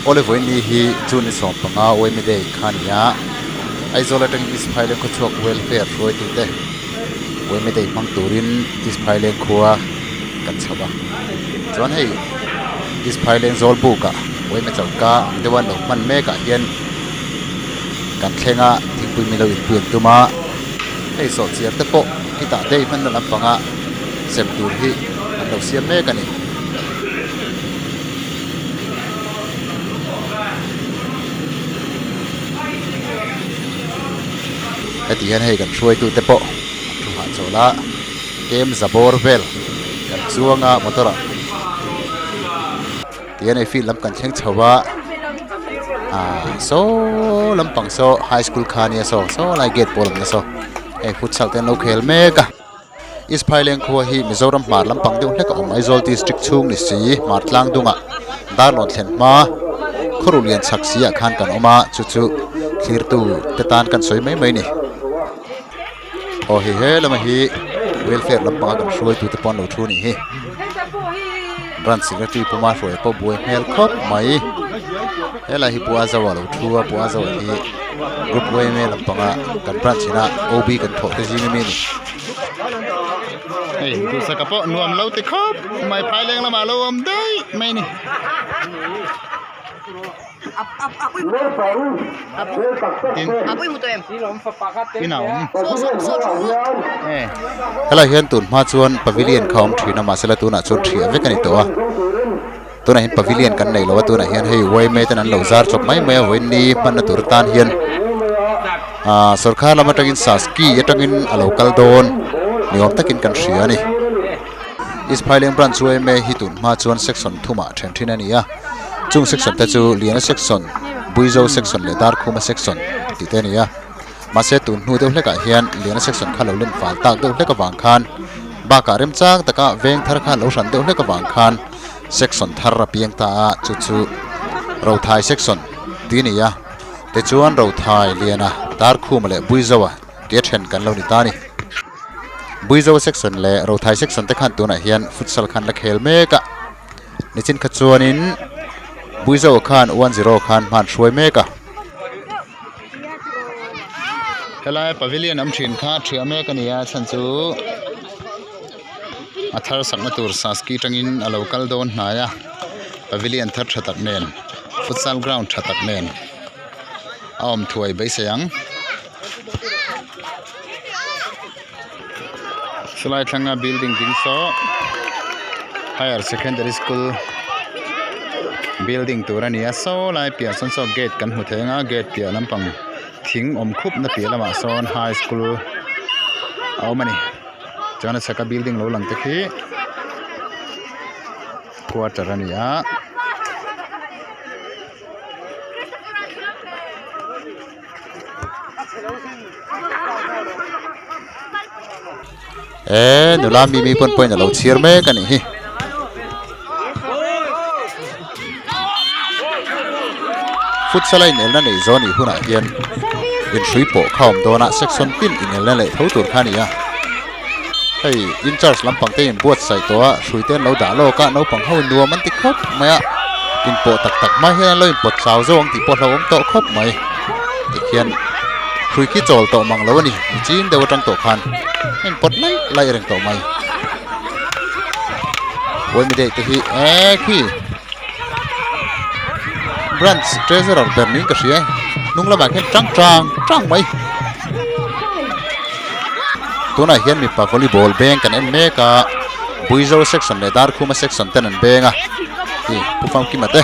Awle vawiin hi June ni 15 Wemi Day kha a ni a, Aizawl atangin East Phaileng khawchhuak Welfare hruaitute Wemi Day hmang turin East Phaileng khua kan chho a. Chuan hei East Phaileng Zawlbukah Wemi choka ang deuha an lo hman mekah hian kan thleng a, thingpui milo inpui an tum a, hei sawhchiar te pawh khitah day hmanna lampanga sem tur hi an lo siam mek a ni. Heti hian hei kan hruaitu te pawh an thu hahchawl a, kem za bawr vel kan chuang a motor ah tihian hei field lam kan thleng chho a ah saw lampang saw high school kha ania saw saw lai gate pawl awmna saw hei futsal te an lo khel mek a. East Phaileng khua hi Mizoram hmar lampang deuh hlek a awm Aizawl district chhung ni si hmar tlang dungah Darlawn thlen hma khawru lian chhak si ah khan kan awm a chu chu thlirtu te tan kan sawi mai mai a ni. Aw hei he lama hi welfare lampanga kan hruaitu te pawh an lo thu a nih hi. Branch secretary puma hruai pawh buai hmel khawp mai. Helai hi Pu Azawa lo thu a, Pu Azawa hi group yma lampanga kan branch ina OB kan thawh te zing ami a ni. Hei duhsaka pawh nuam lo ti khawp mai phaileng lamah lo awm daih mai a ni. Helai hian tun hma chuan pavilion kha a awm thin a mahsela tunah chuan thiah vek a ni tawh a tunah hian pavilion kan nei lo a tunah hian hei yma ten an lo zar chawp mai mai a vawiin ni hmanna tur atan hian ah sawrkar lam atangin saski atangin a lo kal dawn ni awm takin kan hria a ni East Phaileng branch yma hi tun hma chuan section thumah then thin a ni a. Chung section te chu Liana section, Buizo section leh Darkhuma section tih te a ni a. Mahse tun hnu deuh hlekah hian Liana section kha lo len fal tak deuh hlek avang khan bakah remchang taka veng thar kha lo hran deuh hlek avang khan section thar a piang ta a, chu chu Rothai section tih a ni a. Tichuan Rothai, Liana, Darkhuma leh Buizoa tia then kan lo ni ta a ni. Buizo section leh Rothai section te khan tunah hian futsal khan la khel mek a. Nichin kha chuanin Buizo khan 1-0 khan hman hruai mek a. Helai pavilion awm thin kha thiah mek a ni a chhan chu a thar sakna tur saski tangin a lo kal dawn hnai a pavilion thar tha tak nen futsal ground tha tak nen a awm thuai beisei ang. Chulai thlanga building ding saw higher secondary school building tur a ni a saw lai piah sawn saw gate kan hmu thei anga gate piah lampang thing awm khup na piah lamah sawn high school a awm a ni chuan a chhaka building lo lang te khi quarter a ni a. Eee nula mimi pawn pawhin a lo chhiar mek a nih hi. Futsal a inelna neih zawh anih hunah hian inhrui pawh kha awm dawn a section tin inelna leh tho tur kha a ni a. Hei in charge lampang te in buatsaih tawh a hrui te an lo dah lawk a naupang ho nuam an ti khawp mai a inpawh tak tak hma hian an lo inpawt chau zawk ang tih pawh hlauhawm tawh khawp mai tikhian hrui khi chawl tawh mang lo a ni nichin deuh atang tawh khan a inpawt laih laih reng tawh mai Huaimi daih te hi eee khi branch treasurer ber niin ka hria e hnung lamah khian tang tang tang mai. Tunah hian mipa volleyball beng kan en mek a Buizo section leh Darkhuma section ten an beng a khi Pu Famkima te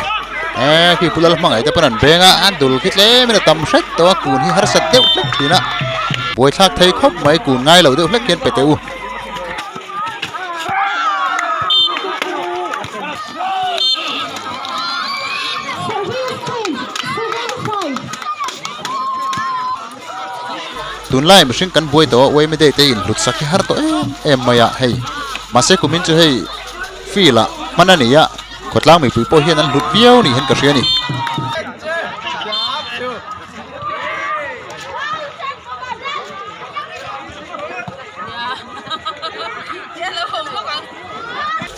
eee khi Pu Lalhmangaih te pawn an beng a an dul khi tlem in a tam hret tawh a kun hi harsat deuh hlek thin a buaithlak thei khawp mai kun ngai lo deuh hlek hian pe teh u. Tunlai mihring kan buai tawh a uaime day te in hlut sak hi har tawh em em mai a hei mahse kumin chu hei field ah hman a ni a khawtlang mipui pawh hian an hlut viau ni hian ka hria a ni.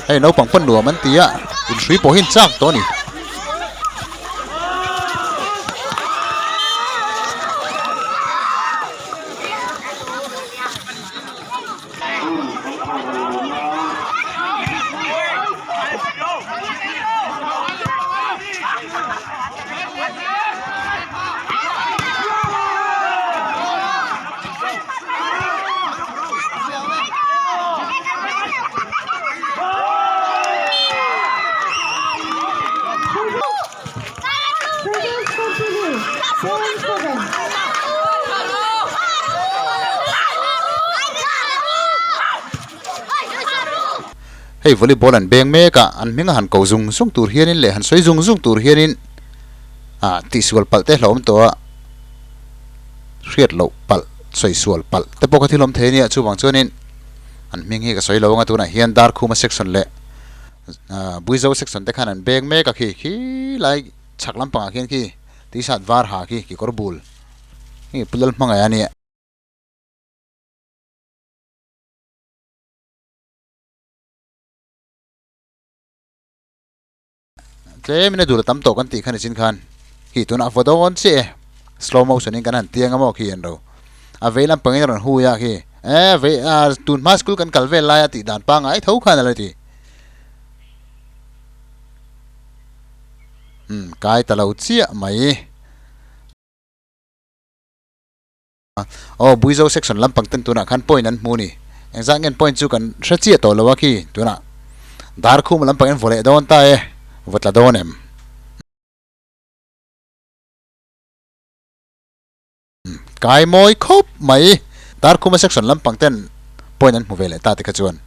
Hei naupang pawn nuam an ti a inhrui pawh hi an chak tawh a ni. Hei volleyball an beng mek a, an hming a han ko zung zung tur hianin leh han sawi zung zung tur hianin ah tihsual palh te hlauhawm tawh a, hriat loh palh, sawisual palh te pawh kha thil awm thei a nia, chuvang chuanin an hming hi ka sawi lo anga tunah hian Darkhuma section leh ah Buizo section te khan an beng mek a khi khilai chhak lampangah khian khi t-shirt var ha khi kekawr bul hi Pu Lalhmangaih a nia. Tlemin a dur a tam tawh kan tih khan nichin khan khi tunah a vaw dawn chiah e slow motion in kan han tiang a maw khi an ro a vei lampangin a rawn hui a khi e vei a tun hma school kan kal vel laia tih dan pangngai tho khan a la ti umm kai ta lo chiah mai. Aw Buizo section lampang ten tunah khan point an hmu ni. Engzah ngen point chu kan hre chiah tawh lo a khi tunah Darkhuma lampang in vaw leh dawn ta e, vaw tla dawn em? Kai mawi khawp mai. Darkhuma section lampang ten point an hmu ve leh ta te kha chuan.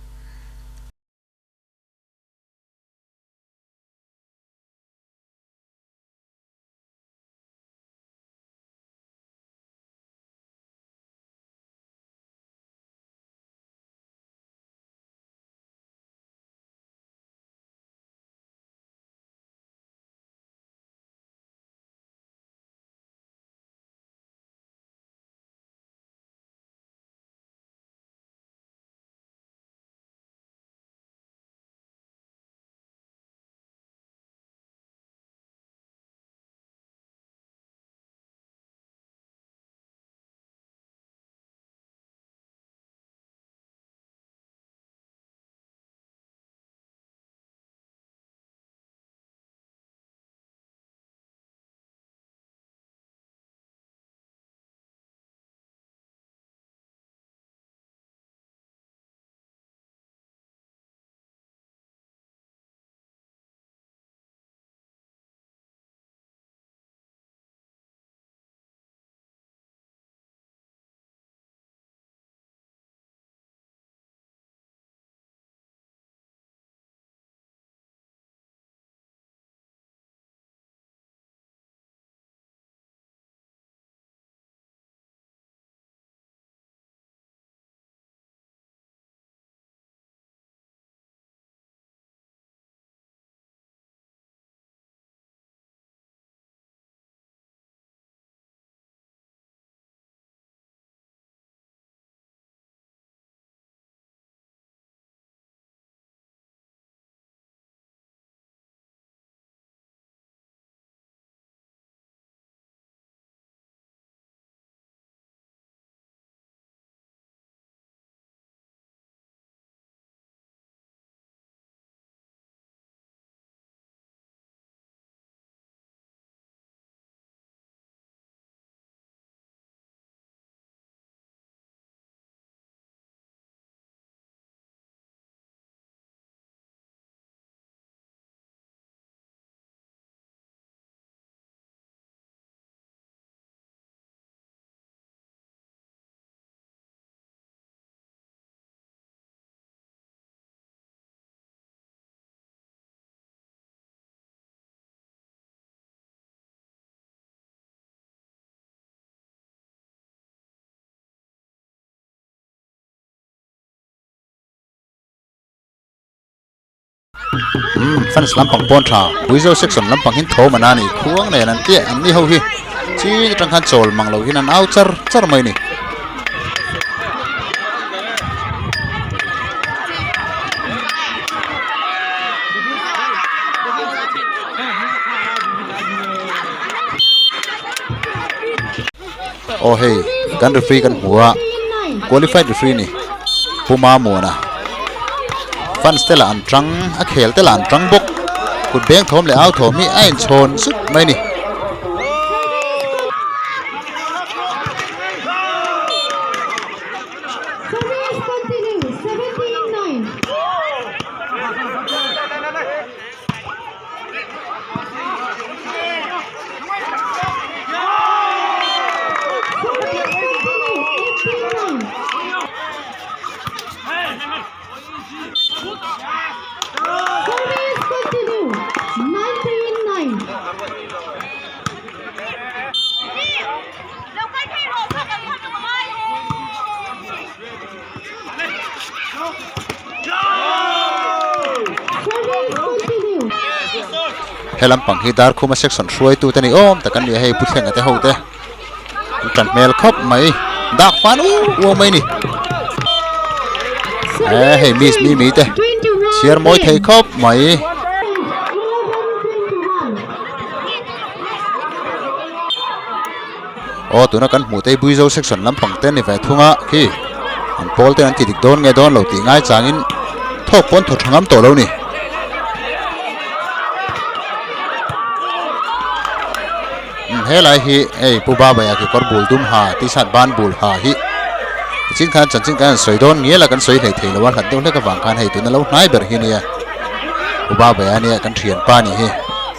Umm fans lampang pawn tha Buizo section lampang hin tho mana ni khuang nen an tia an ni ho hi chi atang khan chawl mang lo hian an au char char mai ni. Aw hei kan referee kan hmu a qualified referee ni Pu Mamuana fans te lah an tang a khel te lah an tang bawk kut beng thawm leh au thawm hi a inchhawn zut mai a ni. He lampang hi Darkhuma section hruaitu te ni awm tak an ni a, hei Pu Thlenga te ho te an tan hmel khawp mai, dak fan u uau mai a ni. He hei miss Mimi te chhiar mawi thei khawp mai. Aw tuna kan hmuh te hi Buizo section lampang te a ni ve thung a khi an pawl te an ti dik dawn nge dawn lo tih ngai changin thawk pawn thaw tha ngam tawh lo ni. Umm helai hi hei Pu Babaya kekawr bul dum ha t-shirt ban bul ha hi tichin khan chanchin kan han sawi dawn ngial a kan sawi hlei thei lo a hlat deuh hlek avang khan hei tuna lo hnai ber hi nia Pu Babaya nia kan thianpa ni hi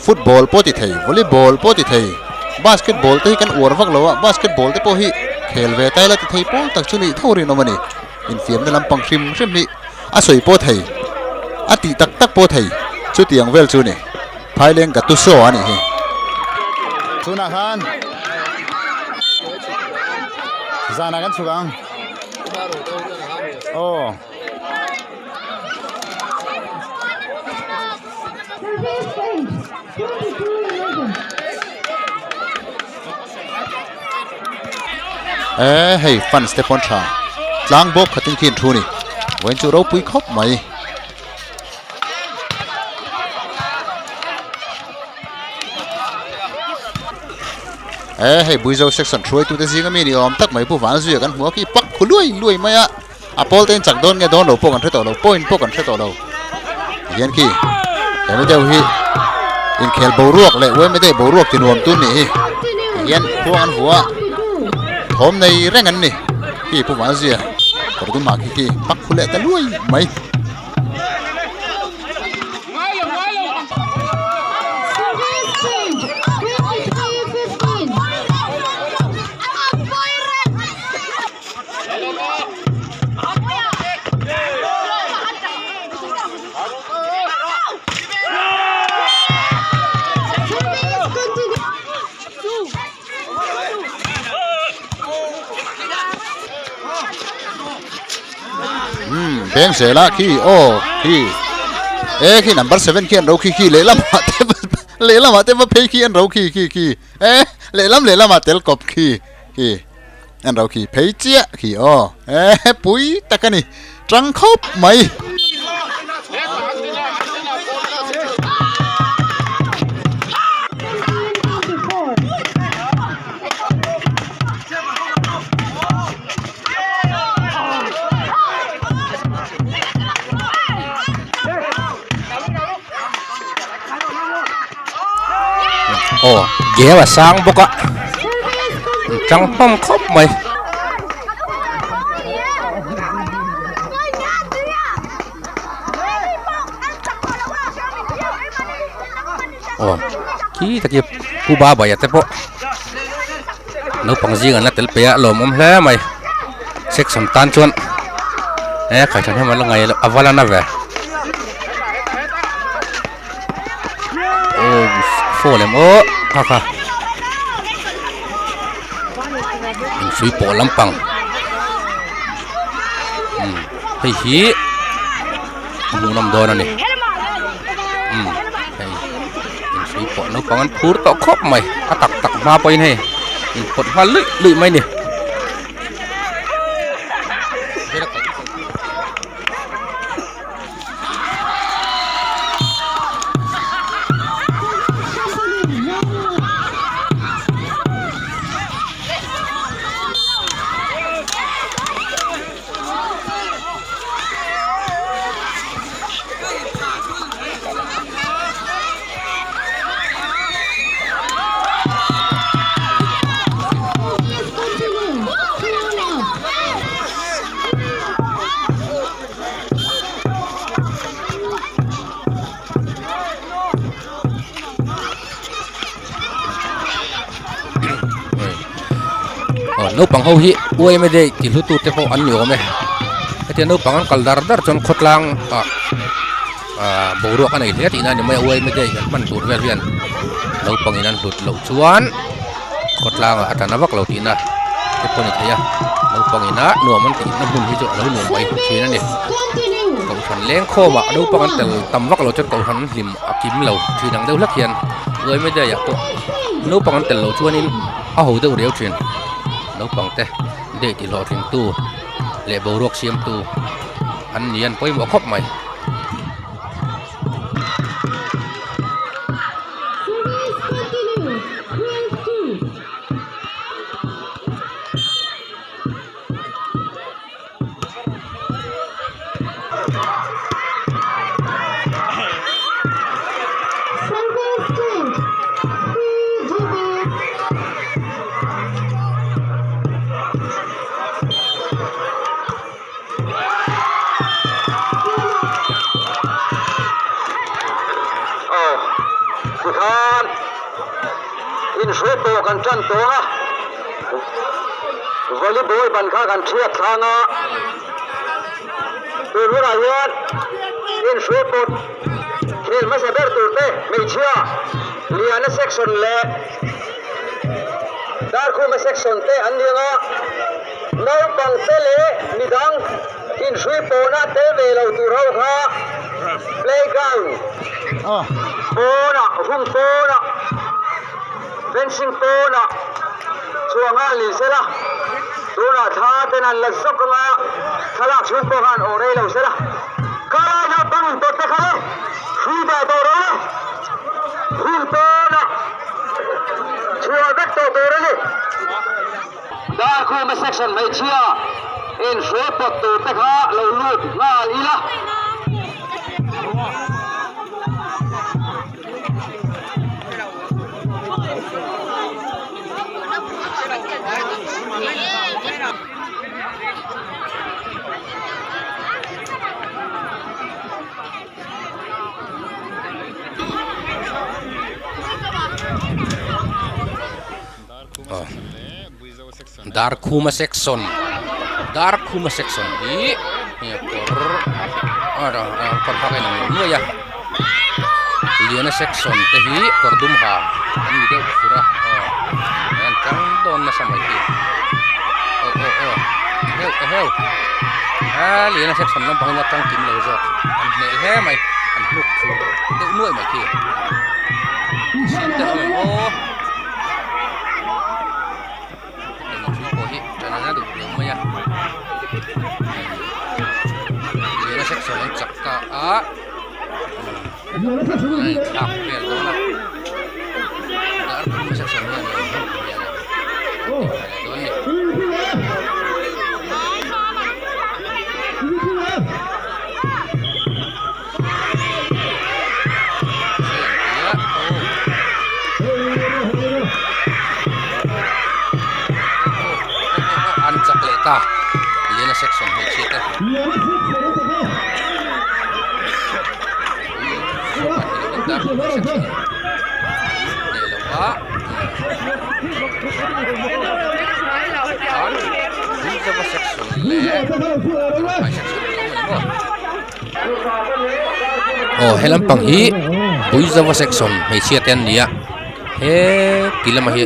football pawh ti thei volleyball pawh ti thei. Basketball te hi kan uar vak lo a, basketball te pawh hi khel ve ta ila ti thei pawl tak chu nih tho rinawm a ni. Infiamna lampang hrim hrim hi a sawi pawh thei, a tih tak tak pawh thei chutiang vel chu a ni. Phaileng Gattuso a nih hi. Tunah khan zanah kan chhuk ang. Aw. Eee hei fans te pawn tha tlang bawk khatin khi an thu a ni vawiin chu ropui khawp mai. Eee hei Buizo section hruaitute zinga mi ni awm tak mai Pu Vanzuia kan hmu a khi pak khu luai luai mai a. A pawl te in chak dawn nge dawn lo pawh kan hre tawh lo, point pawh kan hre tawh lo. Tihian khi he mi deuh hi inkhel boruak leh uaime deuh boruak ti nuam tun nih hi. Tihian khuang an vua a, thawm nei reng an ni. Khi Pu Vanzia kawr dum ah khi khi pak khu leh ta luai mai. Beng zela khi aw khi e khi number seven khi an ro khi khi lehlamah te lehlamah te va phei khi an ro khi khi khi e lehlam lehlamah tel kawp khi khi. En ro khi phei chiah khi aw e pui tak a ni tang khawp mai. Aw game a sang bawk a tang hlawm khawp mai. Aw khi tak hi Pu Babaya te pawh naupang zing an la tel peih a lawmawm hle mai section tan chuan e khai thahnem an la ngaih a va la na ve. Aw phone em aw kha kha inhrui pawh lampang umm hei hi a hmuhnawm dawn a ni umm hei inhrui pawh naupang an phur tawh khawp mai a tak tak hma pawhin hei inpawt nghal luih luih mai a ni. Naupang ho hi uaim a dei tih hlu tu te pawh an ni awm e hetiang naupang an kal dar dar chuan khawtlang ah ah boruak a nei hle tihna a ni mai a uaim a dei an hman tur vel hian naupang in an hlut loh chuan khawtlang ah a tla na vak lo tihna te pawh a ni thei a naupang ina nuam an tihna hmun hi chu a lo nuam mai thin a ni. Kohhran lengkhawmah naupang an tel tam vak lo chuan kohhran an hlim a kim lo thin ang deuh hlek hian yma day ah pawh naupang an tel lo chuanin a ho deuh riau thin. Naupang te day ti hlawhtling tu leh boruak siam tu an ni an pawimawh khawp mai. Aw tikhan inhre pawh kan tan tawng a volleyball ban kha kan thiat thlang a tun hunah hian inhre pawt khel hmasa ber tur te hmeichhia Liana section leh Darkhuma section te an ni ang a. Naupang te leh midang inhrui pawhna tel ve lo tur ho kha playground pawnah, hung pawnah, fencing pawnah chhuah nghal ni sela, tunah thla ten an la zawk anga thlalak chhung pawh khan awh rei lo sela, khalai naupang intawt te kha le hrui dah tawh rawh le, hung pawnah chhuah vek tawh tur a ni. Darkhuma section hmeichhia inhre pawt tur te kha lo lut nghal ila. Darkhuma section Darkhuma section hi kawr kawr hak a inang lo nuai a Liana section te hi kawr dum ha an ni deuh fur a aw an tang dawn nasa mai hi aw aw aw eheu eheu a Liana section lampang in a tang kim lo zawk an hneh hle mai an hnuk thlu deuh nuai mai khi te awm em aw. Pawh hi ṭan a duh hle mai a zirna section an chak ta a a inthlak vel dawn a darkhuma section hian an hmu hian an tih leh dawn a ni. An chak leh ta Liana section hmeichhia te section leh section Aw he lampang hi Buizova section hmeichhia te an ni a he ti lamah hi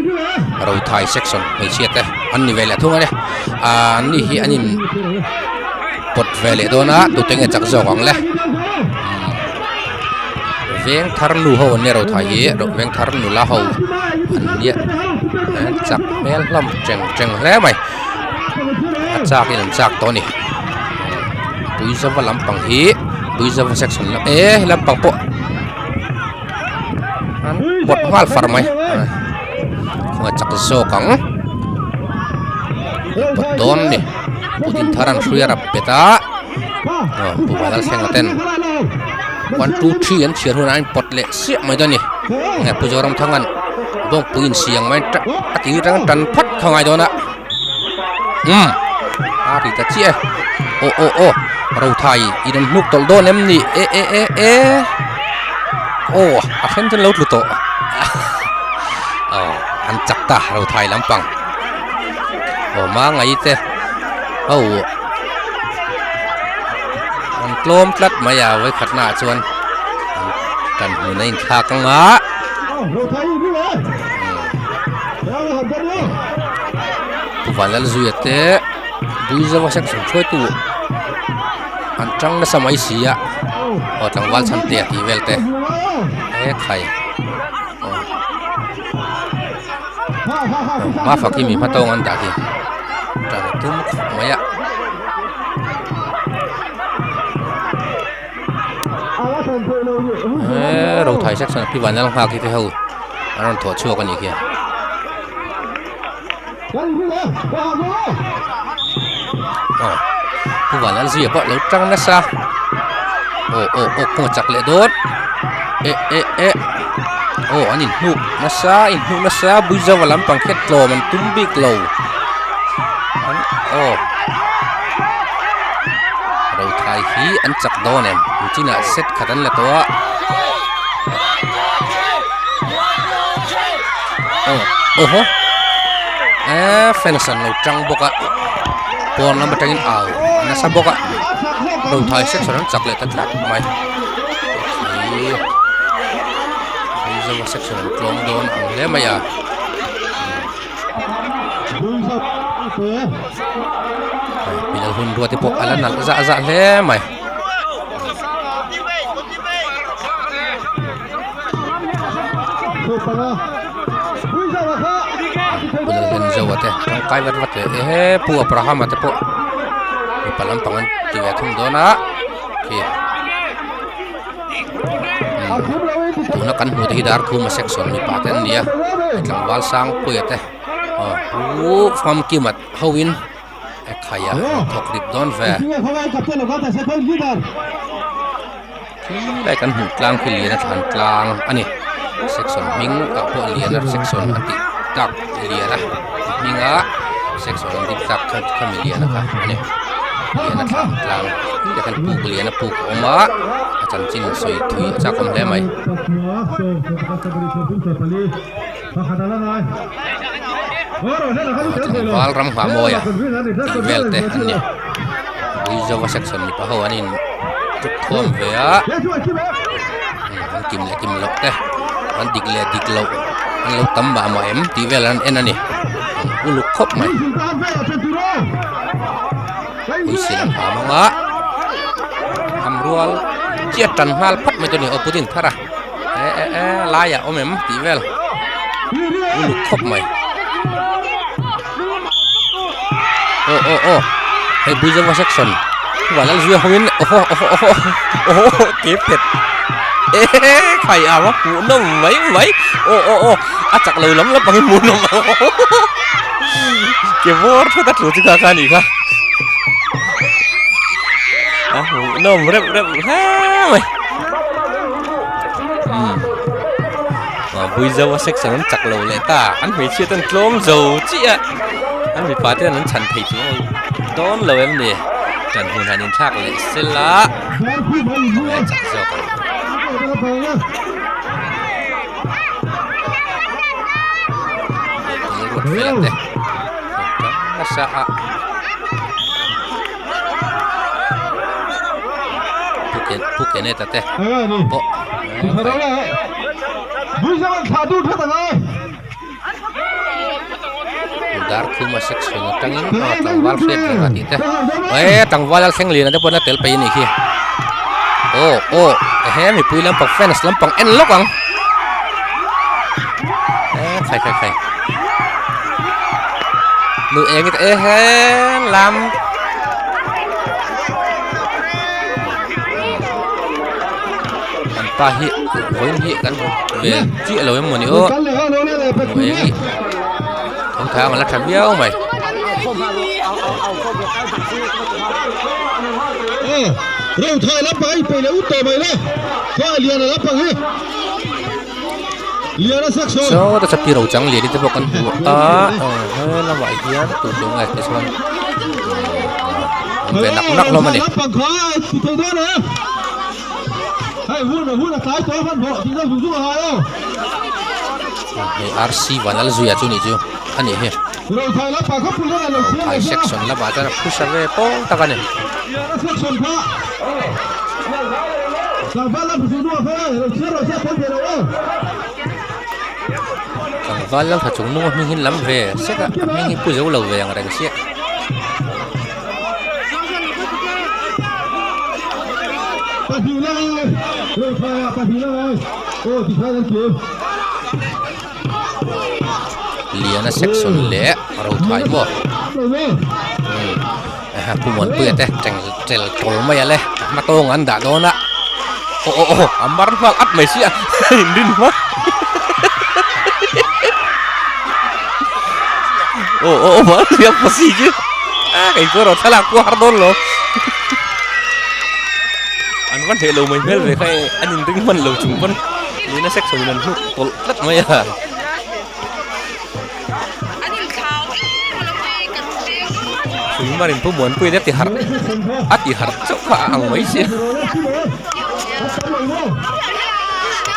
Rothai section hmeichhia te an ni ve leh thung a ni ahh an ni hi an in pawt ve leh dawn a tute nge chak zawk ang le veng thar nu ho an nia Rothai hi veng thar nula ho an nia an chak hmel hlawm teng teng hle mai a chak in an chak tawh a ni. Buizova lampang hi Buizova section lam e he lampang pawh an pawt nghal far mai khawngaih chak zawk ang pawt dawn a ni putin thar an hrui a rap bet a aw pu Vanlalthlenga ten one two three an chhiar hunah a inpawt leh siah mai dawn a ni nge pu Zoramthanga'n bawngpui insiang mai a tih atang tan phat kha ngai dawn a. Umm a ri ta chiah e aw aw aw Rothai i rawn hnuk tawlh dawn em ni e e e e aw a then chuan lo tlu tawh aw an chak ta Rothai lampang aw mangai te ho an tlawm tlat mai a vawikhatna ah chuan an hmun a inthlak ang a. Vanlalzuia te Buizova section hruaitu An tang nasa mai si a aw tlangval chhan te a tih vel te e khai aw hma fak hi mi hma tawng an dah khi tan a tum khawp mai a. Eee rothai section a pi vanlal nghak hi te ho an rawn thawh chhuak a nih khi. Aw pu vanlal zuia pawh lo tang nasa aw aw aw kawng a chak leh dawn eh eh eh aw an inhnuk nasa inhnuk nasa buizova lampang khian tlawm an tum bik lo an aw rothai hi an chak dawn em chinah set khat an la tawh a. Aw aw haw eee fans an lo tang bawk a pawn lam atangin au a nasa bawk a rothai section an chak leh ta tlat mai hei Mizo section an tlawm dawn ang hle mai a hei hun ruat te pawh a la nalh zah zah hle mai. Lalbenzoa te tangkai vat vat leh ehe pu Abrahama te pawh mipa lampang an ti ve thung dawn a khi tuna kan hmuh te hi Darkhuma section mipa te an ni a tlangval Sangpuia te aw pu Famkima hoin. E khai a thawk rip dawn ve. Khilai kan hmuh tlang khi lian a thlan tlang a ni. Section hming ah pawh lian a section an tih tak lian a hming a section an tih tak kha khami lian a kha a ni. Lian a thlan tlang khilai khan puk lian a puk a awm a a chanchin sawi thui a chak awm hle mai. Tlangval ram nghah mawi a tih vel te an ni Buizova section mipa ho an in tuk khawm ve a an kim leh kim loh te an dik leh dik loh an lo tam mah mah em tih vel an en a ni an uluk khawp mai puisin an ha mang a hamrual chiat tan nghal phat mai chu a ni aw pudding thar a. e e e laiah awm em tih vel uluk khawp mai aw aw aw hei buizova section vanlal zuia hawngin awhaw awhaw awhaw awhaw ke phet e khai a va hmuh nawm mai mai aw aw aw a chak lo lam lam angin hmuh nawm ke bawr thut a tlu chu kha kha a nih kha a hmuh nawm reuh reuh hle mai. Buizo a section an chak lo leh ta an hmeichhia te an tlawm zo chiah a an mipa te an chhan thei chuang dawn lo em ni ṭan hun han inthlak leh sela khawnge an chak zawk ang. Ruat fela te nasa a. Pu Kenneth-a te pawh Darkhuma section atangin aw tlangval hriat reng a tih te eh tlangval a thleng lian te pawh an la tel peih a nih khi aw aw ehe mipui lampang fans lampang en lawk ang eh khai khai khai. Nu eng i ehe lam an pa hi vawiin hi kan hmu ve chiah lo em mawni aw nu eng hi tho thang a la tha viau mai. Saw ta chapi ro chang lian te pawh kan hmu a he lamah hian tun tum nge te chuan awm ve nak nak hlawm a ni. Hei RC Vanlalzuia chu nih chu a nih hi Rothai section lamah chuan a phusa ve pawl tak a ni. Tlangval laltha chung nung a hming hi lam ve sek a a hming hi pu zo lo ve ang reng chiah. Liana section leh Rothai maw Pu Muanpuia te tel tawl mai a le hma tawng an dah dawn a aw aw aw a mar nghal at mai sia inrin hma aw aw aw mar sia pasi chu a kei chu erawh thlalak pawh a har dawn lo an va hneh lo mai hmel ve kha e an inring hman lo chung pawn nuna section in an hnuk tawlh tlat mai a. Suimarin pu Muanpuia te ti harh a ti harh chauh kha a ang mai sia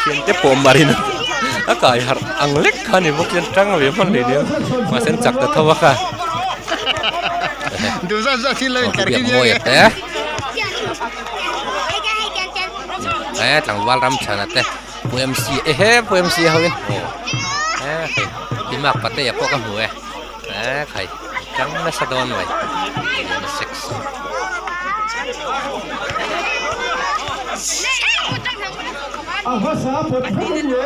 thiante pawh marin a kai harh ang lek kha ni bawk hian tang ve hman leh nia mahse an chak ta tho a kha biakmawia te eh tlangval ram chhana te. Pu MC ehe Pu MC ho in aw e hei Dimak Patea pawh ka hmu e e khai tang nasa dawn mai Liana sex Liana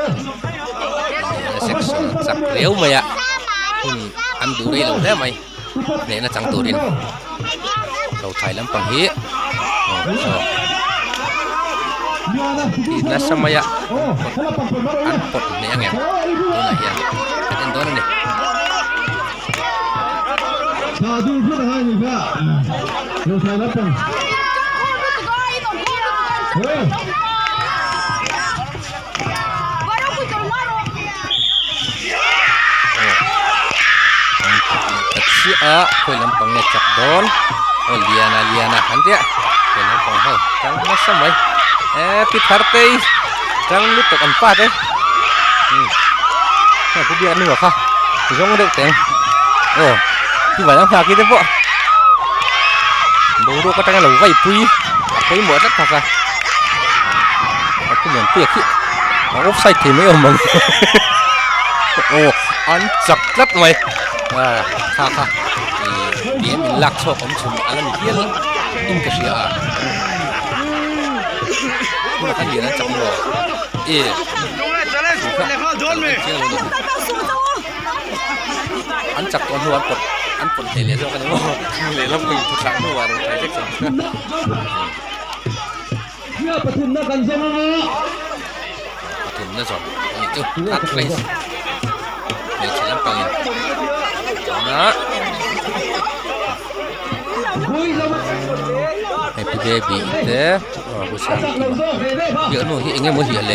section chak riau mai a hun an duh rei lo hle mai hnehna chang turin lo thai lampang hi aw tih nasa mai a an pawt hneh ang em tunah hian kan en dawn a ni. Chiah a khawi lampang nge chak dawn aw liana liana an tia he naupang ho tang nasa mai eh pi thar te hi tang lutuk an pa te umm hei pu biak nu kha zawng deuh teng aw pi vanang hna khi te pawh boruak atanga lo vai pui a pawimawh tlat tak a. A pu lian pek hi a offside thei mai awm ang aw an chak tlat mai a kha kha ih game in lak chhuak awm chhun a la ni hial in ka hria a tunah khan lian an chak maw e an chak tawh hnu an pawt an pawt hleh leh zawk a ni maw lehlam pawhin thuthlah hnuah rawn thai vek chhan Pathumna kan zawm ang a. Pathumna zawm a nih chu third place hmeichhe lampangin tuna happy baby te aw sang hiah nu hi eng emaw hiah le.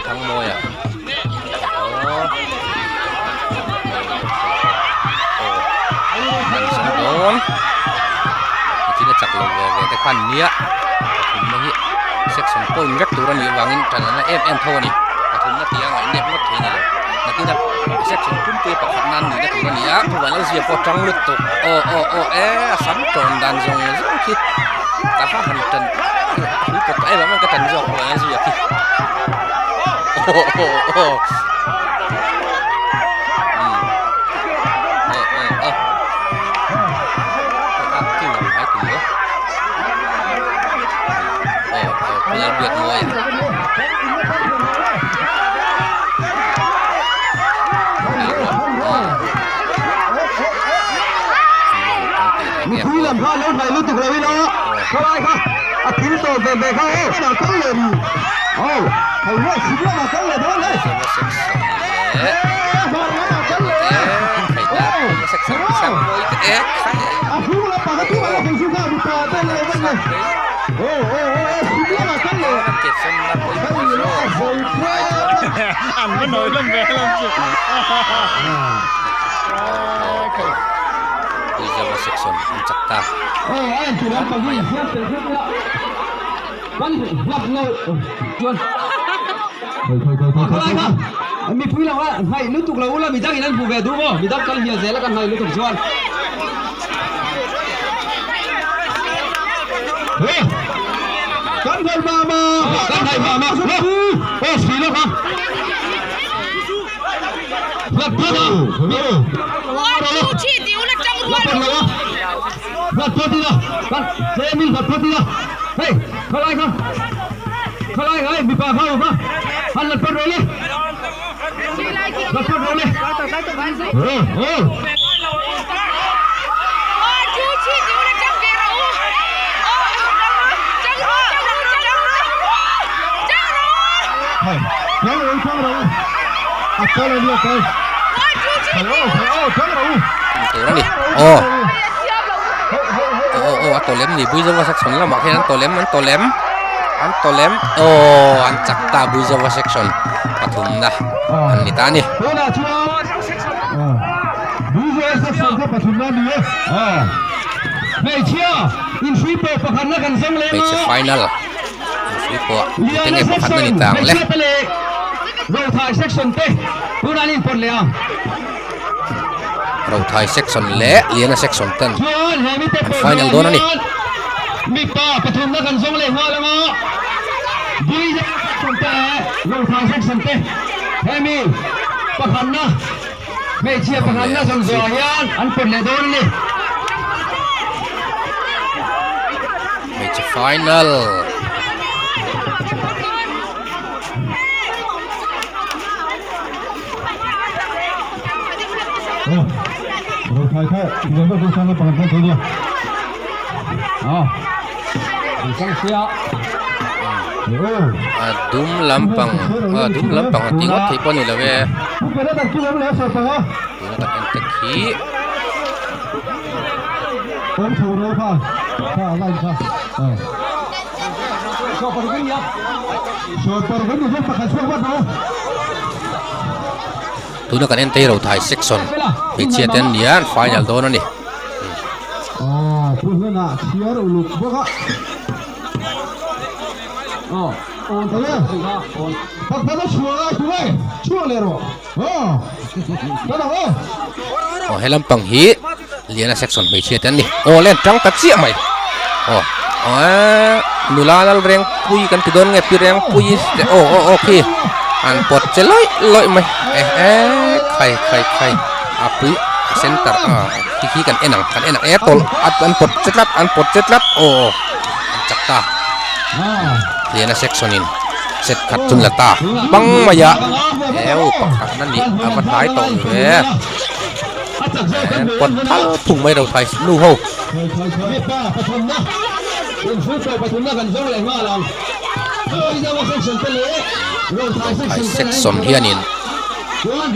Thangmawia an zawng dawn nichin a chak lo ve ve te khan nia pathumna hi section point vek tur a nih avangin tan a na em em tho a ni pathumna tia ngaihnep ngawt thei a ni lo nakin a section pumpui pakhat nan nihna tur a ni a chuvang lo zia pawh tang lutuk aw aw aw e a sam tawn dan zawng zawng khi ka va han tan hrui pawt em em ka tan zawk lo a zia khi aw aw aw. Mipui lam kha lo hnai lutuk lo ila khawlai kha a thil tawp ve ve kha aw a kal leh ri aw hei ruah chhip lamah kal leh dawn hei a hnung lampang a tumah lo sawi kha mipa te lo van le aw aw aw chhip lamah kal leh An va nawi hlawm ve hlawm chu. Puizava section an chak ta. Khalai kha mipui lo a hnaih lutuk lo ula midang in an hmu ve duh maw midang kal hial zel a kan hnaih lutuk chuan. Kan hnaih mah mah kan hnaih mah mah aw si lo kha hlat phawt a hlat phawt lo a hlat phawt ila tlem in hlat phawt ila hei khalai kha khalai kha hei mipa kha ho kha han hlat phawt rawh le hlat phawt rawh le aw aw. Tur a ni aw aw aw a tawlem ni Buizova section lamah khian an tawlem an tawlem an tawlem aw an chak ta Buizova section pathumna an ni ta a ni. Hmeichhe final inhrui pawh tute nge pakhatna ni ta ang le. Rothai section leh Liana section ten an final dawn a ni. Hmeichhia pakhatna zawn zawhah hian an pawt leh dawn a ni. Hmeichhe final. A dum lampang a dum lampang a tih ngawt theih pawh a ni lo e tuna kan en te khi tuna kan en te hi Rothai section hmeichhia te an ni a an final dawn a ni. Aw he lampang hi Liana section hmeichhia te an ni aw le an tang ta chiah mai aw aw nula lal reng pui kan ti dawn nge pi reng pui te aw aw aw khi an pawt che lawih lawih mai eh eh khai khai khai a pui center ah khi khi kan en ang kan en ang e tawlh an pawt che tlat an pawt che tlat aw aw an chak ta Liana section in set khat chu an la ta bang mai a heu pakhat na nih a va hnai tawh ve pawt phal phung mai Rothai nu ho. Rothai section hianin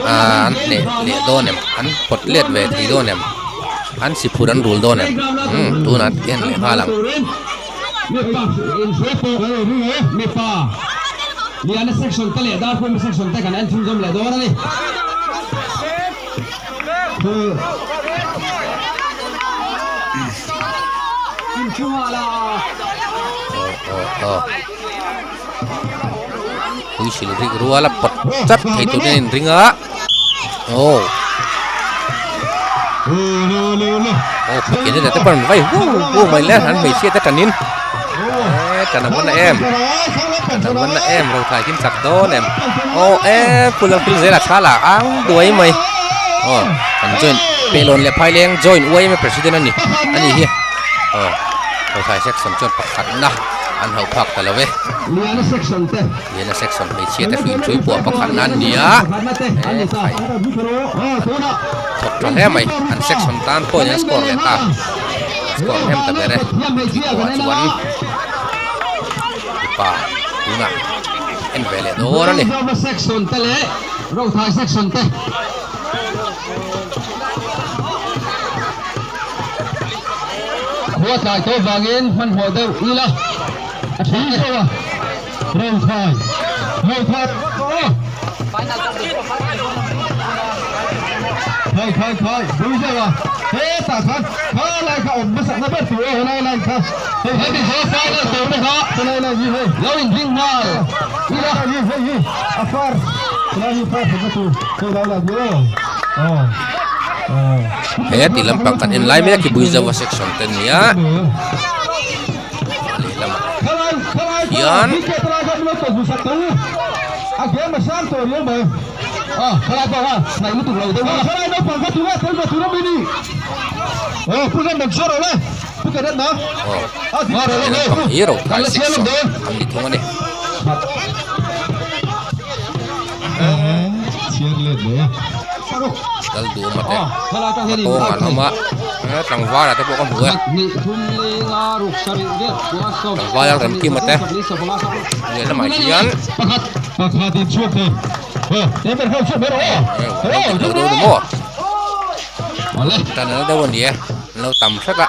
an hneh leh dawn em an pawt let ve thei dawn em an si phur an rul dawn em umm tunah en leh nghal ang. Pui sil rik rual a pawt chat thei turin a inring a aw aw phukin te pawh an vai hu hu mai le an hmeichhia te tanin e tan a va na em tan a va na em Rothai hi chak dawn em aw e phul ang phil zel a tha lah ang duai mai aw an join pelawn leh phaileng join uaim president a ni a ni hi aw Rothai section chuan pakhatna an hauh phak ta lo e. Liana section te. Liana section hmeichhia te hruin hrui pawh pakhat na an ni a, he khai thawk tha hle mai an section tan pawhin an score leh ta, an score hnem ta ber e, hrui pawh ah chuan mipa tunah en ve leh dawn a ni. Section te leh Rothai section te. Khua tlai tawh vangin hmanhmawh deuh ila a tha e. Rothai Rothai Khai khai khai bui zauh a. Hetah khan kha lai kha awm hmasakna ber tur e helai line kha. Hei hemi zawh final tur te kha helai line hi hei lo inring nghal ila. Hei hi hei hi a far helai hi far thatna tur hei lai line hi aw aw. He ti lampang kan en lai mek hi Buizova section te nia lehlamah hian aw he lampang hi Rothai section an ni thung a ni. Lal duhawma te a tawng an awm a tlangval ah te pawh ka hmu e tlangval a remkima te lehlamah hian tan a na deuh a ni e an lo tam hret a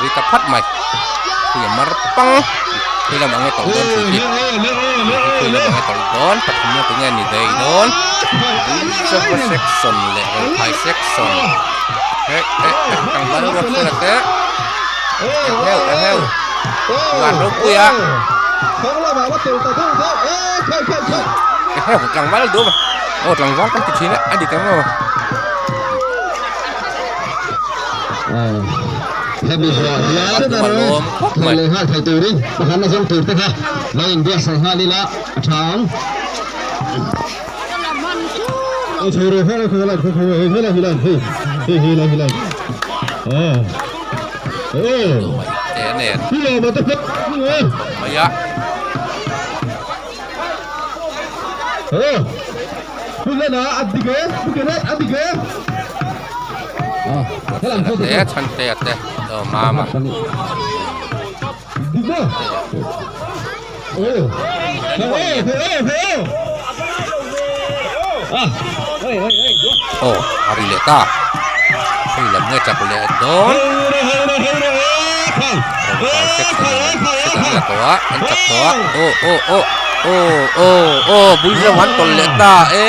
ri ta phat mai hei a mar pang hei lamah nge tawlh dawn tih hi hei lamah nge tawlh dawn pathumna tunge ni daih dawn Buizova section leh Rawlphai section eh eh eh tlangval ruat hruaina te eheu eheu van ropui a eheu tlangval duh aw tlangval kan ti thin a a dik ang aw. Hemi zawh hian thei leh nghal thei turin pakhatna zawng tur te kha lo inbuatsaih nghal ila a tha ang. Te chhantea te aw mama aw a ri leh ta hei lam nge chak leh dawn an la tawh a an chak tawh a aw aw aw aw aw aw bul zawng an tawlh leh ta e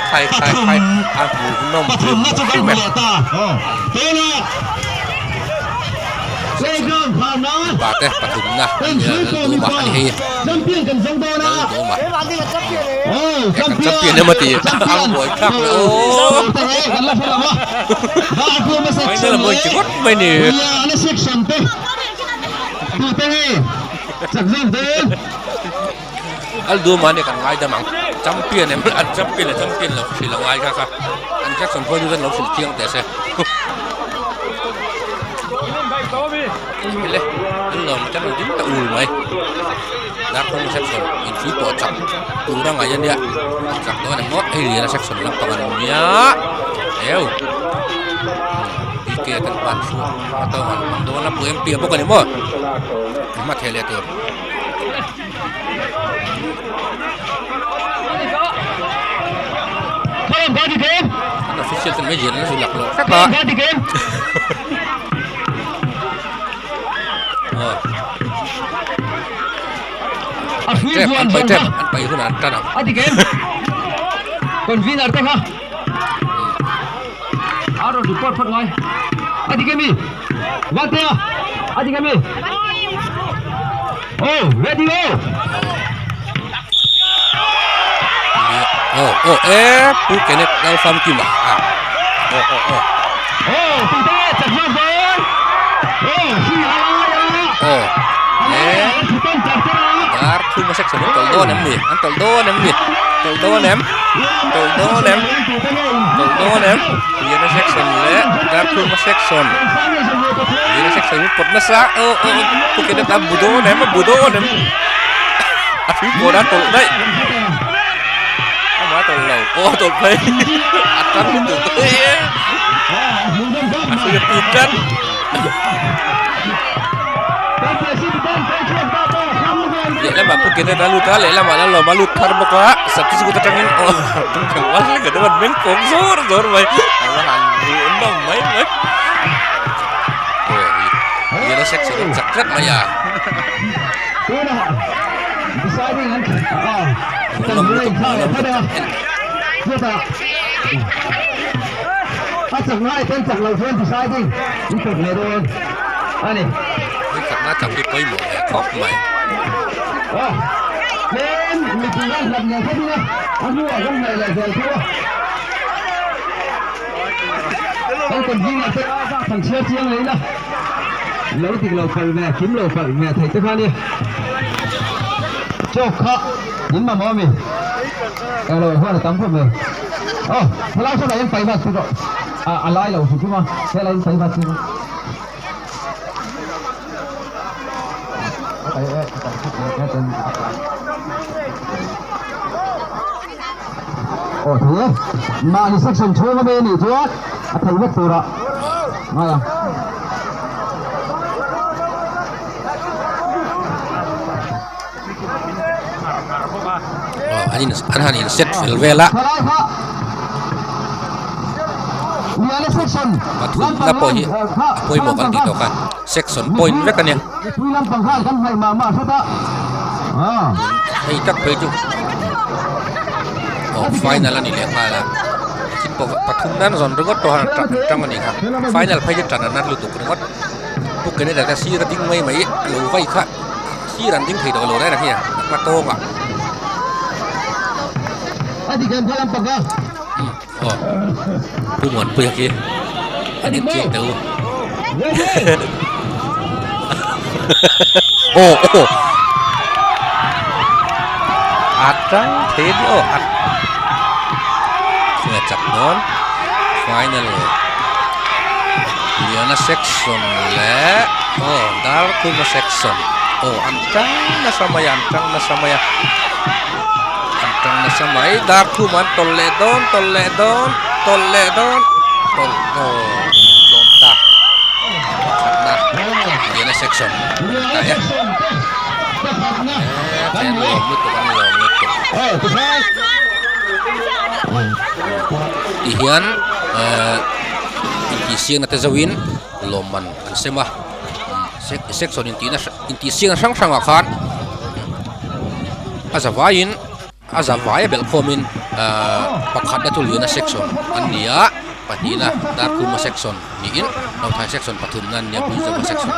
khai khai khai a hmuhnawm hrim hrim e. Mipa te pathumna an ni a Lalduhawma a ni hei Lalduhawma e kan champion emaw tih a buai thlak leh aw final a mawi ti ngawt mai ni. Lalduhawma nia kan ngaidam ang champion em an champion leh champion lo hrilh a ngai kha kha an Jackson pawh chu lo hrilh chiang teh se. Le an lawm te an ding ta ul mai darkawng section inpui pawh chak tur a ngaih ania chak dawn emaw hei lian a section lampang an nia eu bk ten hman chu a tawng an hmang dawn a pu mp a bawk ani maw an hma thei leh tur. An official ten mai zian an zui laklawh hrep a. Tep an pai tep an pai hunah an tan ang. Convener te kha a rawn report phawt ngai a dik em i Vantea a dik em i Oh ready oh Oh oh e Pu Kenneth Lalfamkima a oh oh oh Oh tute chak zawk dawn Oh hri a lai a Oh e Dar thuma section an tawlh dawn em ni an tawlh dawn em ni tawlh dawn em tawlh dawn em tawlh dawn em Liana section leh dar thuma section Liana section hi pawt nasa oh oh Pu Kenneth a bu dawn em a bu dawn em a hrui pawh a tawlh daih amah a tawlh lo aw a tawlh phei a tan lutuk a hrui a put tlat. Lehlamah Pu Kenneth a lut a lehlamah Lalawma a lut thar bawk a substitute atangin aw tlangval ka deuh an meng kawng zawr zawr mai a va han hmuhnawm mai mai aw Liana section an chak tlat mai a hmuhnawm lutuk hmuhnawm lutuk en. A chak ngai ten chak lo chuan deciding in pek leh dawn a ni. Hei chakna chak hi pawimawh ve khawp mai. Aw tlem mipui hian hlat leh khawp ila a hnuah kan hnaih leh zel tho a. Kan convener te zat han chhiar chiang leh ila lo dik lo palh ve kim lo palh ve theih te kha a nia. Chawk kha in mamawh a mi? Englo huan a tam khawp mai. Aw helai hranah hian pai vat chu rawh a lai lo hrim hrim a helai in pai vat chu Aw thei e mahni section chhung ami anih chuan a thei vek turah ngai ang. An in an han in set fel vel a pathum na pawh hi a pawimawh kan tih tawh kha section point vek a nia hei tak phei chu aw final a ni leh nghal a thil pathum nan zawn ringawt pawh khan an tang a nih kha final phei chu tan a nat lutuk ringawt pu Canada te sir a ding mai mai a lo vai kha. Sir an ding thei tawh lo reng a hia a hma tawng ah. Aw Pu Muanpuia khi an en chiang teh u. Aw aw a tang thei a ni aw a khawnge chak dawn final Liana section leh aw Darkhuma section aw an tang nasa mai a an tang nasa mai a an tang nasa mai Darkhuma an tawlh leh dawn tawlh leh dawn tawlh leh dawn tawlh aw tlawm ta pakhatna Liana section an ta e he an lawm lutuk an lawm lutuk tihian ehh. Intihsiakna te zauhin lawmman an sem a section intihna intihsiakna hrang hrangah khan a zavaiin a zavai a belh khawmin ahh pakhatna chu Liana section an ni a pahnihna Darkhuma section niin Nauthai section pathumna an ni a Puizawma section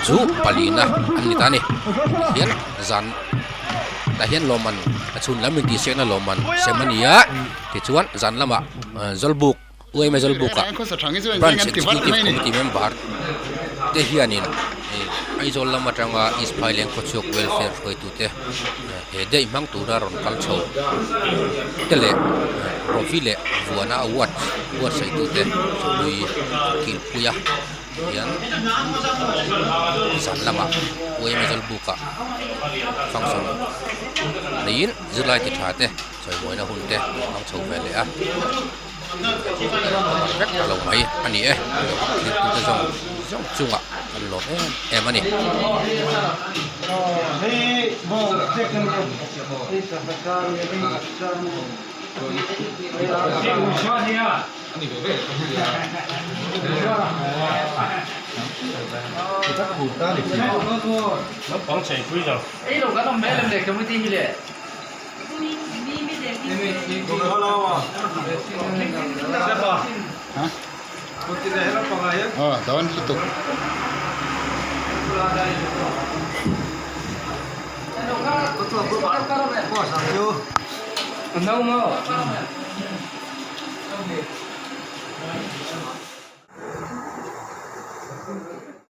chu palina an ni ta a ni tihian zan tah hian lawmman a chhun lam intihsiakna lawmman sem a ni a tichuan zan lamah Zawlbuk. Uaima Zawlbuka Branch Executive Committee member te hianin Aizawl lam atanga East Phaileng Khawchhuak Welfare hruaitute he daih hmang tura rawn kal chho te leh trophy leh vuana award buatsaih tute chawlui kilpuia hian zan lamah Uaima Zawlbuka function neiin zirlai ti tha te chawimawina hun te hmang chho ve leh a. Vek ta lo mai a ni e thiltute zawng zawng chungah an lawm em em a ni. Aw dawn lutuk.